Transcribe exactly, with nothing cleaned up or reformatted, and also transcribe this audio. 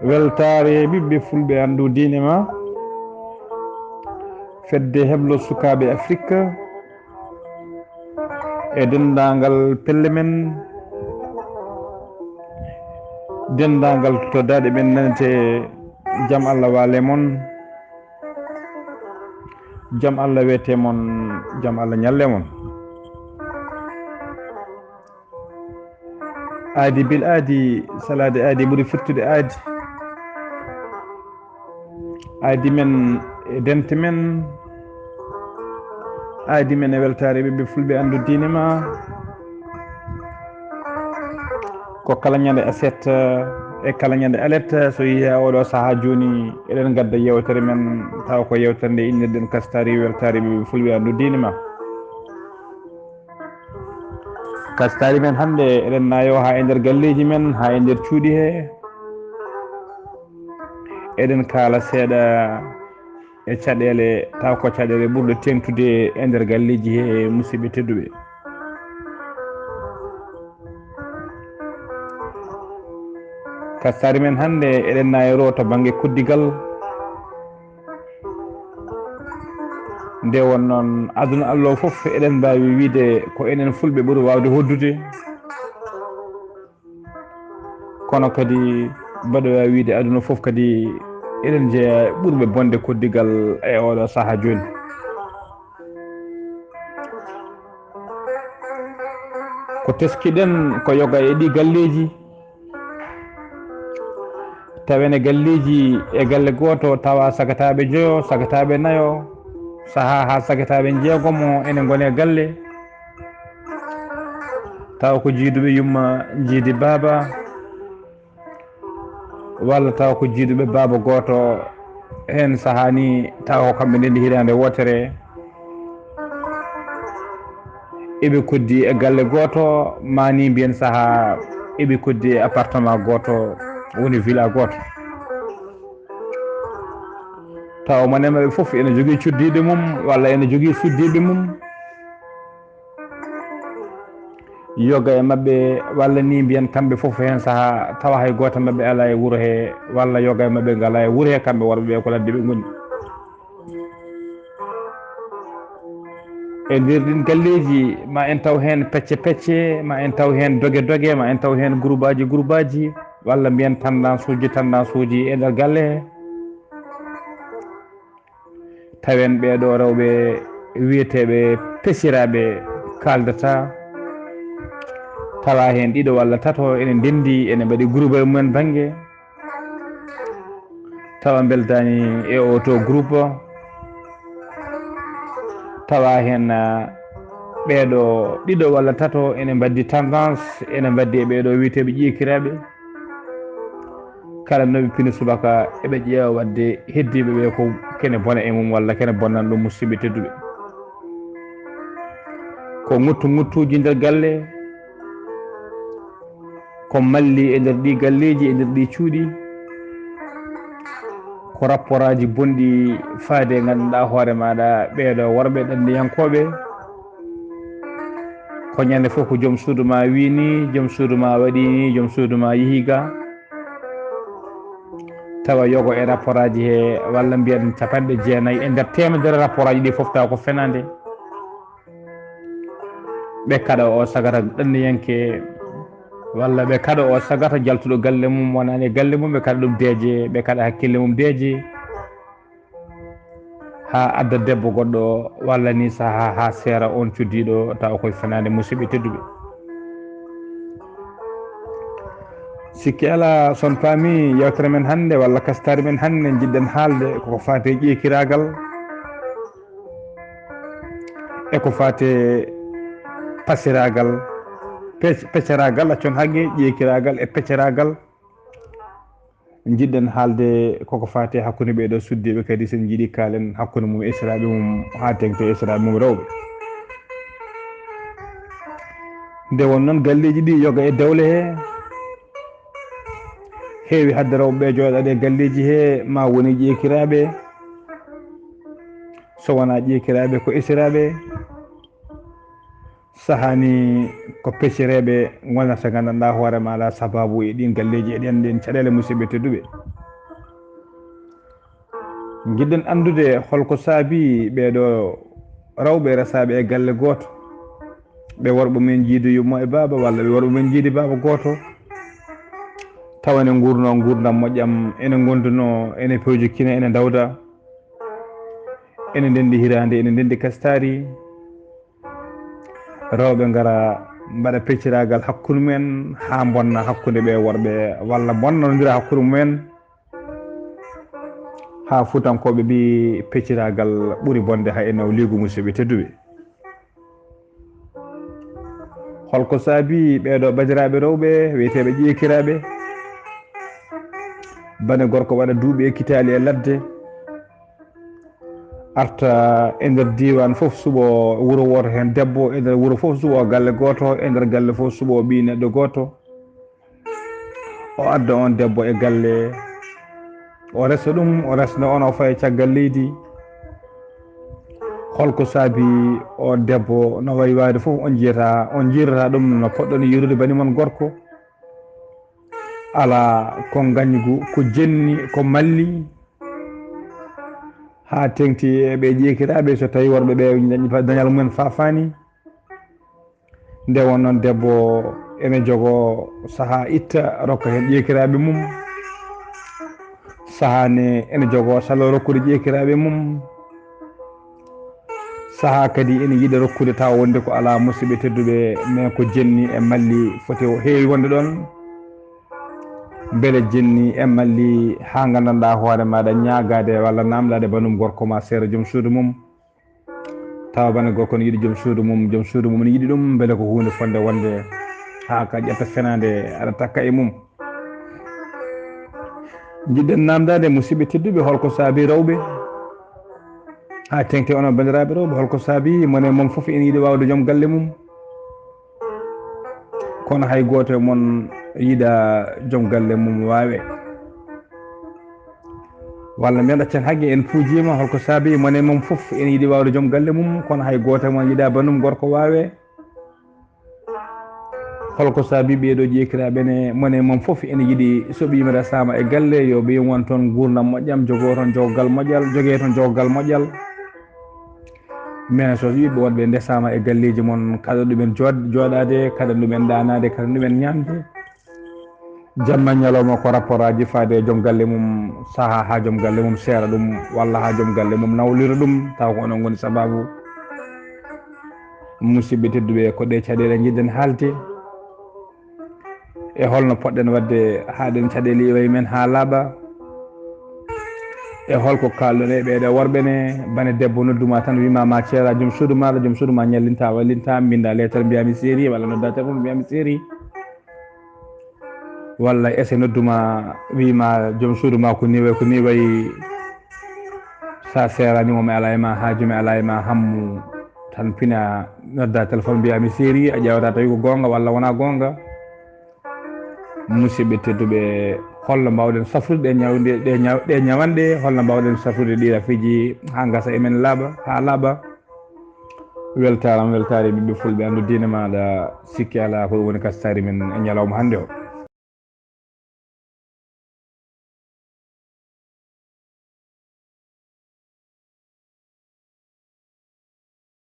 Weltaare ɓiɓɓe fulɓe anndu diine ma, fedde heblo sukaaɓe Afrik, e denndaangal pelle men, denndaangal to daaɗe men nanete, jam Allah waale mon, jam Allah weete mon, jam Allah ñalle mon. Aadi bil aadi, salaade aadi ɓuri firtude aadi. Aadi men e dente men, aadi men e weltaare ɓiɓɓe fulɓe anndu diine ma. Ko kala ñande aset e kala ñande alet, so yehi ha oɗo saha joni, eɗen gadda yewtere men, taw ko yewtere nde innirɗen Kastari weltaare ɓiɓɓe fulɓe anndu diine ma. Kastari men hannde, eɗen nayo ha e nder galleji men, ha e nder cuuɗi he. Eɗen kaala seeɗa e caɗeele, taw ko caɗeele ɓurɗe teŋtude e nder galleji he, musidɓe tedduɓe. Kastari men hannde, eɗen nayo to bannge koddigal. Nde won noon, aduna Allah o fof, eɗen mbaawi wiyde ko enen fulɓe ɓuri waawde hoddude. Kono kadi, mbaɗo waawi wiyde aduna fof kadi, eɗen jeyaa ɓurɓe bonde koddigal e oɗo saha jooni. Ko teskiɗen ko yoga e ɗi galleji, tawa ene galleji e galle gooto, tawa sagataaɓe joyo, sagataaɓe nayo, saha ha sagataaɓe jeegomo ene ngone galle, tawa ko jiiduɓe yumma, jiidi baaba, walla tawa ko jiiduɓe baaba gooto. Heen sahaa ni, tawa ko kamɓe ndenndi hitaande wootere, eɓe koddi e galle gooto, ma ni mbiyen sahaa eɓe koddi e appartement gooto, woni villa gooto. Tawa mo e maɓɓe fof ene jogii cuddiiɗo mum, walla ene jogii suddiiɓe mum. Yoga e maɓɓe, walla ni mbiyen kamɓe fof heen sahaa, tawa hay gooto maɓɓe alaa e wuro he, walla yoga e maɓɓe ngalaa e wuro he, kamɓe worɓe ɓe ko ladde ɓe ngoni. E nder ɗin galleeji, ma en taw heen pecce pecce, ma en taw heen doge doge, ma en taw heen groupe aji groupe aji, walla mbiyen tendance uji, tendance uji e nder galle he. Tawen ɓee ɗoo rewɓe wiyeteeɓe pesiraaɓe kaaldata, tawa heen ɗiɗo walla tato ene ndenndi, ene mbaɗi groupe e mumen bannge. Tawa mbeldaani e oo too groupe. Tawa heen, ah, ɓee ɗoo ɗiɗo walla tato ene mbaddi tendance, ene mbaddi e ɓee ɗoo wiyeteeɓe ƴeekiraaɓe. Kala no ɓe pini subaka, eɓe ƴeewa waɗde heddiiɓe ɓe ko kene bona e mum walla kene bonnan ɗum, musidɓe tedduɓe. Ko ŋuttu ŋuttuuji nder galle, ko malli e nder ɗi galleeji, e nder ɗi cuuɗi, ko rapporaaji bonɗi faade, ngannduɗaa hoore maaɗa, ɓee ɗoo worɓe ɗanniyankooɓe, ko ñande fof ko joom suudu ma wii ni, joom suudu ma waɗi ni, joom suudu ma yehi ga. Tawa yogo e rapporaaji he, walla mbiyen capanɗe jeenayi e nder teemedere rapporaaji ɗi fof tawa ko fenaande. Ɓe kaɗa o sagata ɗanniyanke, walla ɓe kaɗa o sagata jaltuɗo galle mum, wonaani e galle mum, ɓe kaɗa ɗum deeƴe, ɓe kaɗa hakkille mum deeƴe. Haa adda debbo goɗɗo, walla ni sahaa haa seera on cuddiiɗo, tawa koye fenaande, musidɓe tedduɓe. Sikki alaa, so on paami yewtere men hannde, walla kastaari men hannde, njiɗɗen haalde koko faati e ƴeekiraagal, e ko faati e pasiraagal, pec-, pecciraagal, accon haqqe, ƴeekiraagal e pecciraagal. Njiɗɗen haalde koko faati hakkunde ɓee ɗoo suddiiɓe, kadi so en njiɗi kaalen hakkunde mum e esiraaɓe mum, haa teŋti e esiraaɓe mum rewɓe. Nde won noon galleeji ɗi yoga e dewle he, heewi hadde rewɓe ɓe jooɗaade e galleeji he, ma woni ƴeekiraaɓe, so wonaa ƴeekiraaɓe ko esiraaɓe. Sahaa ni ko peccireeɓe ngonata, nganndanɗaa hoore maaɗa sababu e ɗiin galleeji, e ɗeen, ɗeen caɗeele, musidɓe tedduɓe. Njiɗɗen anndude holko saabii ɓee ɗoo rewɓe resaaɓe e galle gooto, ɓe worɓe mum en jiidi yumma e baaba, walla ɓe worɓe mum en jiidi baaba gooto, tawa ene nguurnoo nguurndam moƴƴam, ene ngondunoo, ene pewjokina, ene ndawda, ene ndenndi hiraande, ene ndenndi kastaari. Rewɓe ngara mbaɗa pecciraagal hakkunde mumen, haa mbonna hakkunde ɓee worɓe, walla mbonnondira hakkunde mumen, haa Fuutankooɓe mbii pecciraagal ɓuri bonde haa e nawliigu, musidɓe tedduɓe. Holko saabii ɓee ɗoo banndiraaɓe rewɓe wiyeteeɓe ƴeekiraaɓe, bane gorko waɗa duuɓi e kitaali e ladde, arta e nder diiwaan fof, suɓoo wuro wooto heen debbo, e nder wuro fof suɓoo galle gooto, e nder galle fof suɓoo ɓii neɗɗo gooto. O adda oon debbo e galle, o resa ɗum, o resna oon, o faya caggal leydi. Holko saabii o debbo no wayi waawde fof, on njiyata, on njiirata ɗum no poɗɗon yiirude bani mon gorko? Alaa, ko ngañgu, ko jenni, ko malli, haa teŋti e ɓee ƴeekiraaɓe, so tawii worɓe ɓee dañal mumen faafaani. Nde won noon, debbo ene jogoo sahaa itta, rokka heen ƴeekiraaɓe mum. Sahaa ne ene jogoo salo rokkude ƴeekiraaɓe mum. Sahaa kadi ene yiɗa rokkude tawa wonde ko alaa, musidɓe tedduɓe, mais ko jenni e malli foti o heewi wonde ɗoon. Mbele jenni e malli haa nganndanɗaa hoore maaɗa ñaagaade walla naamndaade banum gorko ma seera joom suudu mum. Tawa bane gorko ne yiɗi joom suudu mum, joom suudu mum ne yiɗi ɗum, mbele ko huunde fotnde wonde haa ka ƴetta fenaande aɗa takka e mum. Njiɗɗen naamndaade, musidɓe tedduɓe, holko saabii rewɓe haa teŋti onon banndiraaɓe rewɓe, holko saabii mon e mon fof ene yiɗi waawde joom galle mum, kono hay gooto e mon yiɗa joom galle mum waawe? Walla mbiyen ɗaccen haqqe, en puujiima, holko saabii mon e mon fof ene yiɗi waawde joom galle mum, kono hay gooto e mon yiɗa banum gorko waawe? Holko saabii ɓee ɗoo ƴeekiraaɓe ne, mon e mon fof ene yiɗi, so ɓiyum resaama e galle, yo ɓiyum won toon nguurndam moƴƴam, jogoo toon joggal moƴƴal, jogee toon joggal moƴƴal? Mais so ɓiɓɓe wonɓe ndesaama e galleeji mon, kaɗa ɗumen jooɗ-, jooɗaade, kaɗa ɗumen ɗaanaade, kaɗa ɗumen ñaamde. Jamma ñalawma ko rapport aji faade e joom galle mum, sahaa haa joom galle mum seera ɗum, walla haa joom galle mum nawlira ɗum, taw ko onon ngoni sababu. Musidɓe tedduɓe, ko ɗee caɗeele njiɗɗen haalde. E holno poɗɗen waɗde haa ɗeen caɗeele iwa e men haa laaɓa? E holko kaalɗon e ɓee ɗoo worɓe ne? Bane debbo nodduma tan, wima ma ceera joom suudu maaɗa, joom suudu ma ñallinta, wallinta, mbinda leetar, mbiya mi seeri, walla nodda téléphone, mbiya mi seeri. Walla ese nodduma, wima joom suudu ma ko ni wayi, ko ni wayi. Sa seerani mo, mi alaa e ma haaju, mi alaa e ma hammu, tan pina, nodda téléphone, mbiya mi seeri, a ƴeewata tawi ko goonga walla wonaa goonga. Musidɓe tedduɓe, holno mbawɗen safrude ɗe ñawde, ɗe ñaw-, ɗe ñawanɗe, holno mbawɗen safrude ɗi rafiiji haa ngasa e men laaɓa, haa laaɓa? Weltaram, weltaare ɓiɓɓe fulɓe, anndu diine maaɗa, sikki alaa ko ɗum woni kastaari men e ñalawma hannde o.